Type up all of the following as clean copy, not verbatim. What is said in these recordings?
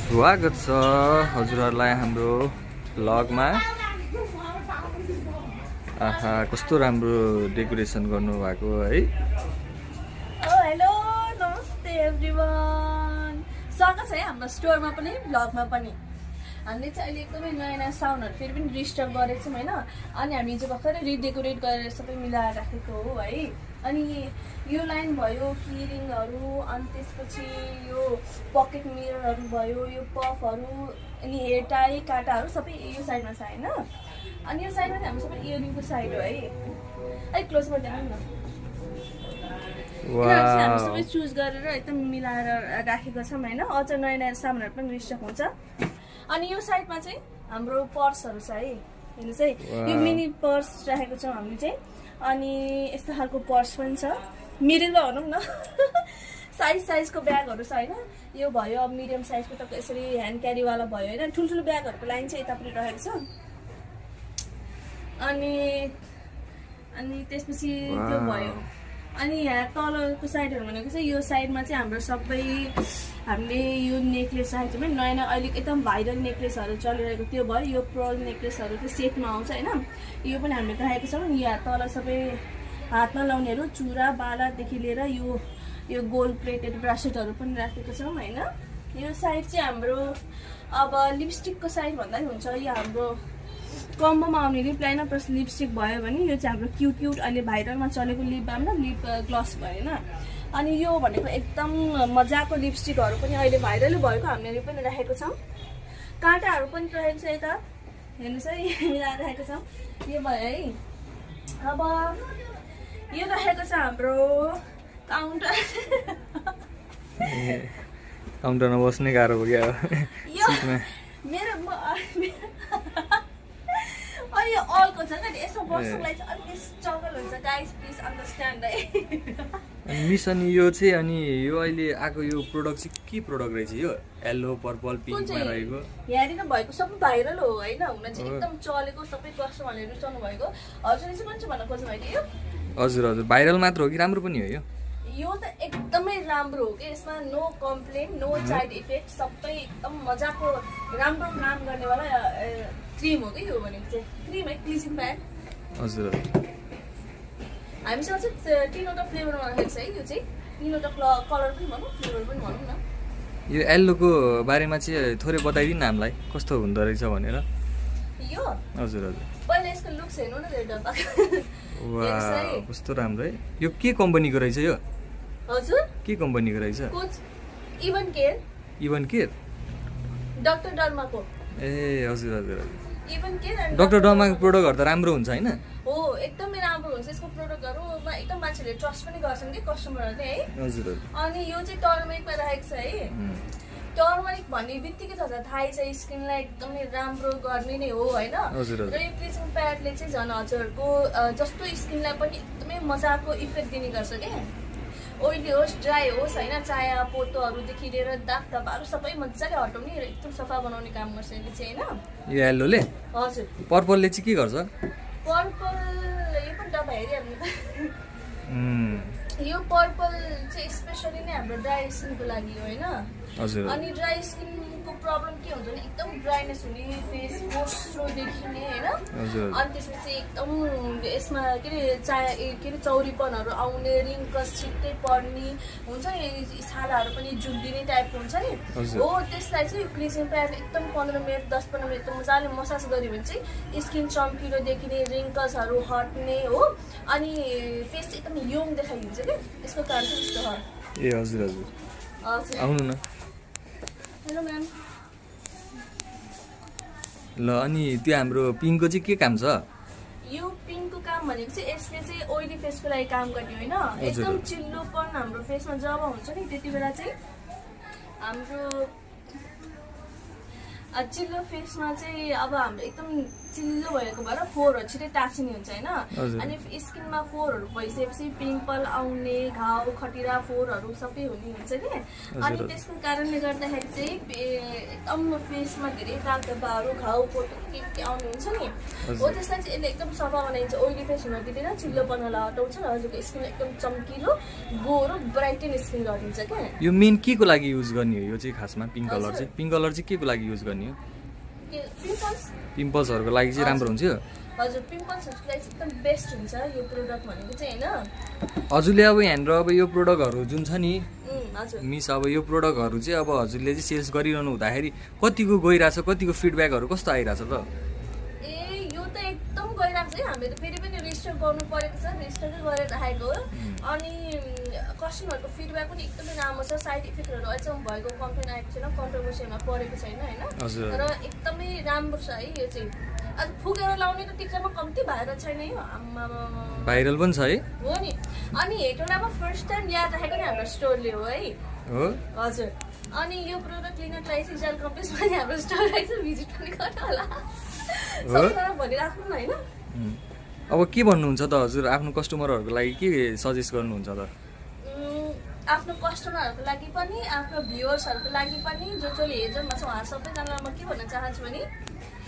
स्वागत छ हजुरहरूलाई हाम्रो भ्लगमा। आहा कस्तो राम्रो डेकोरेसन गर्नु भएको है। हेलो नमस्ते एभ्रिवान, स्वागत छ है हाम्रो स्टोरमा पनि भ्लगमा पनि। हामीले चाहिँ अहिले एकदमै नयाँ नयाँ साउन्डहरू फेरि पनि रिस्टक गरेको छौँ होइन। अनि हामी हिजो भर्खरै रिडेकोरेट गरेर सबै मिलाएर राखेको हो है। अनि यो लाइन भयो किरिङहरू, अनि त्यसपछि यो पकेट मिररहरू भयो, यो पफहरू, अनि हेयर टाई काँटाहरू सबै यो साइडमा छ होइन। अनि यो साइडमा चाहिँ हाम्रो सबै इयरिङको साइड हो है। अलिक क्लोजमा जानु न। हामी सबै चुज गरेर एकदम मिलाएर राखेको छौँ होइन। अझ नयाँ नयाँ सामानहरू पनि रिस्टक हुन्छ। अनि यो साइडमा चाहिँ हाम्रो पर्सहरू छ है। हेर्नुहोस् है, यो मिनी पर्स राखेको छौँ हामीले चाहिँ। अनि यस्तो खालको पर्स पनि छ, मिडिलमा भनौँ न। साइजको ब्यागहरू छ होइन। यो भयो अब मिडियम साइजको तपाईँको यसरी ह्यान्ड क्यारीवाला भयो होइन। ठुल्ठुलो ब्यागहरूको लाइन चाहिँ यतापट्टि राखेको छ। अनि त्यसपछि त्यो भयो। अनि यहाँ तलको साइडहरू भनेको चाहिँ यो साइडमा चाहिँ हाम्रो सबै हामीले यो नेक्लेस राखेको छौँ। नयाँ नयाँ अहिले एकदम भाइरल नेक्लेसहरू चलिरहेको त्यो भयो। यो पर्ल नेक्लेसहरू चाहिँ सेटमा आउँछ होइन। यो पनि हामीले राखेको छौँ। यहाँ तल सबै हातमा लाउनेहरू, चुरा बालादेखि लिएर यो गोल्ड प्लेटेड ब्रासलेटहरू पनि राखेको छौँ होइन। यो साइड चाहिँ हाम्रो अब लिपस्टिकको साइड भन्दा पनि हुन्छ। यो हाम्रो कम्बोमा आउने लिप लाइनर प्लस लिपस्टिक भयो भने यो चाहिँ हाम्रो क्युट अहिले भाइरलमा चलेको लिप बाम र लिप ग्लस भयो होइन। अनि यो भनेको एकदम मजाको लिपस्टिकहरू पनि अहिले भाइरलै भएको हामीले पनि राखेको छौँ। काँटाहरू पनि राखेको छ यता, हेर्नुहोस् है, मिलाएर राखेको छौँ। यो भयो है। अब यो राखेको छ हाम्रो काउन्टर। काउन्टरमा बस्नै गाह्रो भयो क्या। मेरो यो अलको छ नि, यसमा बस्नुलाई चाहिँ अलिक स्ट्रगल हुन्छ गाइस, प्लिज अन्डरस्ट्यान्ड है। मिस अनि यो चाहिँ अनि यो अहिले आएको यो प्रोडक्ट चाहिँ के प्रोडक्ट रहेछ यो? येल्लो पर्पल पिङ्कमा रहेको यहाँनिर भएको सबै भाइरल हो होइन। हुन चाहिँ एकदम चलेको, सबै कस्टमरले रुचाउनु भएको। हजुरले चाहिँ कुन चाहिँ भन्न खोज्नु भएको यो? हजुर हजुर, भाइरल मात्र हो कि राम्रो पनि हो यो? यो त एकदमै राम्रो हो कि, यसमा no complain, no side effect, सबै एकदम मजाको राम्रो काम गर्नेवाला क्रिम हो कि यो भनेको चाहिँ। क्रिम है, क्लिजिङ प्याड। हजुर हजुर, हामीसँग चाहिँ 3वटा फ्लेभरमा राखेको छ है। यो चाहिँ 3वटा कलर पनि भनौँ, फ्लेभर पनि भनौँ न। यो येल्लोको बारेमा चाहिँ थोरै बताइदिनु हामीलाई कस्तो हुँदो रहेछ भनेर। यो हजुर हजुर, पहिला यसको लुक्स हेर्नु न। वाह कस्तो राम्रो है। यो के कम्पनीको रहेछ यो? हजुर, के कम्पनीको रहेछ? Even care, even care, doctor डर्माको। ए हजुर हजुर हजुर, इभन केयर डाक्टर डर्माको प्रोडक्टहरू त राम्रो हुन्छ होइन? हो, एकदमै राम्रो हुन्छ यसको प्रोडक्टहरूमा। एकदम मान्छेले ट्रस्ट पनि गर्छन् कि कस्टमरहरूले है। हजुर हजुर। अनि यो चाहिँ टर्मरिकमा राखेको छ है। टर्मरिक भन्ने बित्तिकै थाहै छ स्किनलाई एकदमै राम्रो गर्ने नै हो होइन। र यो क्लिजिङ प्याडले चाहिँ झन् हजुरहरूको जस्तो स्किनलाई पनि एकदमै मजाको इफेक्ट दिने गर्छ क्या। ओइली होस्, ड्राई होस् होइन, चाया पोतोहरूदेखि लिएर दाग धब्बाहरू सबै मजाले हटाउने र एकदम सफा बनाउने काम गर्छ यसले चाहिँ होइन। यो येल्लोले? हजुर। पर्पलले चाहिँ के गर्छ? पर्पल यो पनि डब्बा हेरिहाल्नु त। यो पर्पल चाहिँ स्पेसली नै हाम्रो ड्राई स्किनको लागि हो होइन। हजुर। अनि ड्राई स्किनको प्रब्लम के हुन्छ भने एकदम ड्राइनेस हुने, फेस मोस्रो देखिने होइन। अनि त्यसपछि एकदम यसमा के अरे चौरीपनहरू आउने, रिङ्कल्स छिट्टै पर्ने हुन्छ नि, छालाहरू पनि जुल्दिने टाइपको हुन्छ नि हो। त्यसलाई चाहिँ क्लिजिङ प्याडले एकदम 15 मिनट 10-15 मिनट मजाले मसाज गऱ्यो भने चाहिँ स्किन चम्किलो देखिने, रिङ्कल्सहरू हट्ने हो। अनि फेस एकदम यङ देखाइदिन्छ कि, यसको कारण चाहिँ यस्तो हो। ए हजुर हजुर, हजुर आउनु न। Hello ma'am. ल अनि त्यो हाम्रो पिङ्कको चाहिँ के काम छ? यो पिङ्कको काम भनेको चाहिँ यसले चाहिँ ओइली फेसको लागि काम गर्ने होइन। एकदम चिल्लोपन हाम्रो फेसमा जब हुन्छ नि त्यति बेला चाहिँ हाम्रो चिल्लो फेसमा चाहिँ अब हाम्रो एकदम चिल्लो भएको भएर फोरहरू छिटै टाँसिने हुन्छ होइन अनि स्किनमा फोरहरू भइसकेपछि पिम्पल आउने घाउ खटिरा फोरहरू सबै हुने हुन्छ कि अनि त्यसको कारणले गर्दाखेरि चाहिँ एकदम फेसमा धेरै दागधब्बाहरू घाउ पोतो के आउने हुन्छ नि हो त्यसलाई चाहिँ यसले एकदम सफा बनाइन्छ ओइली फेस हुन दिँदैन चिल्लोपनालाई हटाउँछ र हजुरको स्किन एकदम चम्किलो गोरो ब्राइटेन स्किन गरिदिन्छ क्या यो मेन के को लागि युज गर्ने हो यो चाहिँ खासमा पिङ्क कलर चाहिँ के को लागि युज गर्ने हो पिम्पल्सहरूको लागि चाहिँ राम्रो हुन्छ यो हजुर पिम्पल्सहरूको लागि एकदम बेस्ट हुन्छ यो प्रोडक्ट भनेको चाहिँ होइन हजुरले अब यहाँनिर अब यो प्रोडक्टहरू जुन छ नि हजुर मिस अब यो प्रोडक्टहरू चाहिँ अब हजुरले चाहिँ सेल्स गरिरहनु हुँदाखेरि कतिको गइरहेछ कतिको फिडब्याकहरू कस्तो आइरहेछ त ए यो त एकदम गइरहेको छ है हामीले त फेरि पनि रेजिस्टर गर्नु परेको छ रेजिस्टरै गरेर राखेको हो अनि कस्टमरहरूको फिडब्याक पनि एकदमै राम्रो छ साइड इफेक्टहरू अहिलेसम्म भएको कम्प्लेन आएको छैन कन्ट्रोभर्सीमा परेको छैन होइन र एकदमै राम्रो छ है यो चाहिँ अब फुकेर लाउने त टिक्चामा कम्ती भाइरल छैन यो भाइरल पनि छ है हो नि अनि हेटौँडामा फर्स्ट टाइम ल्याएर राखेको नि हाम्रो स्टोरले हो है हो हजुर अनि यो प्रोडक्ट लिनको लागि चाहिँ इजाल कम्प्लेक्समा नि हाम्रो स्टोर रहेछ भिजिट पनि गर्नु होला सबैजना भनिराख्नु न होइन अब के भन्नुहुन्छ त हजुर आफ्नो कस्टमरहरूको लागि के सजेस्ट गर्नुहुन्छ त आफ्नो कस्टमरहरूको लागि पनि आफ्नो भ्युअर्सहरूको लागि पनि जसले हेर्छन् छ उहाँ सबैजनालाई म के भन्न चाहन्छु भने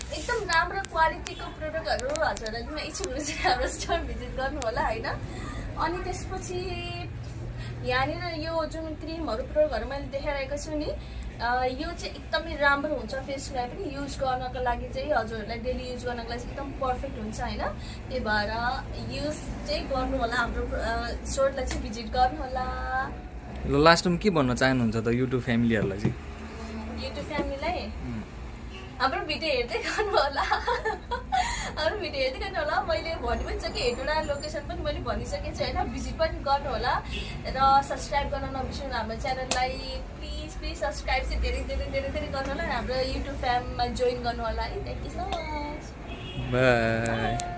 एकदम राम्रो क्वालिटीको प्रोडक्टहरू हजुरलाई जुन इच्छुक हुनुहुन्छ हाम्रो स्टोर भिजिट गर्नु होला होइन अनि त्यसपछि यहाँनिर यो जुन क्रिमहरू प्रोडक्टहरू मैले देखाइरहेको छु नि यो चाहिँ एकदमै राम्रो हुन्छ फेसको लागि पनि युज गर्नको लागि चाहिँ हजुरहरूलाई डेली युज गर्नको लागि एकदम पर्फेक्ट हुन्छ होइन त्यही भएर युज चाहिँ गर्नु होला हाम्रो स्टोरलाई चाहिँ भिजिट गर्नु होला ल लास्टमा के भन्न चाहनुहुन्छ त युट्युब फ्यामिलीहरूलाई चाहिँ युट्युब फ्यामिलीलाई हाम्रो भिडियो हेर्दै गर्नु होला हाम्रो भिडियो हेर्दै गर्नु होला मैले भनि पनि सकेँ हेटौँडा लोकेसन पनि मैले भनिसकेको छु होइन भिजिट पनि गर्नु होला र सब्सक्राइब गर्न नबिर्सनु हाम्रो च्यानललाई प्लिज सब्सक्राइब चाहिँ धेरै धेरै धेरै धेरै गर्नु होला हाम्रो युट्युब फ्यामिलीमा जोइन गर्नु होला है thank you so much by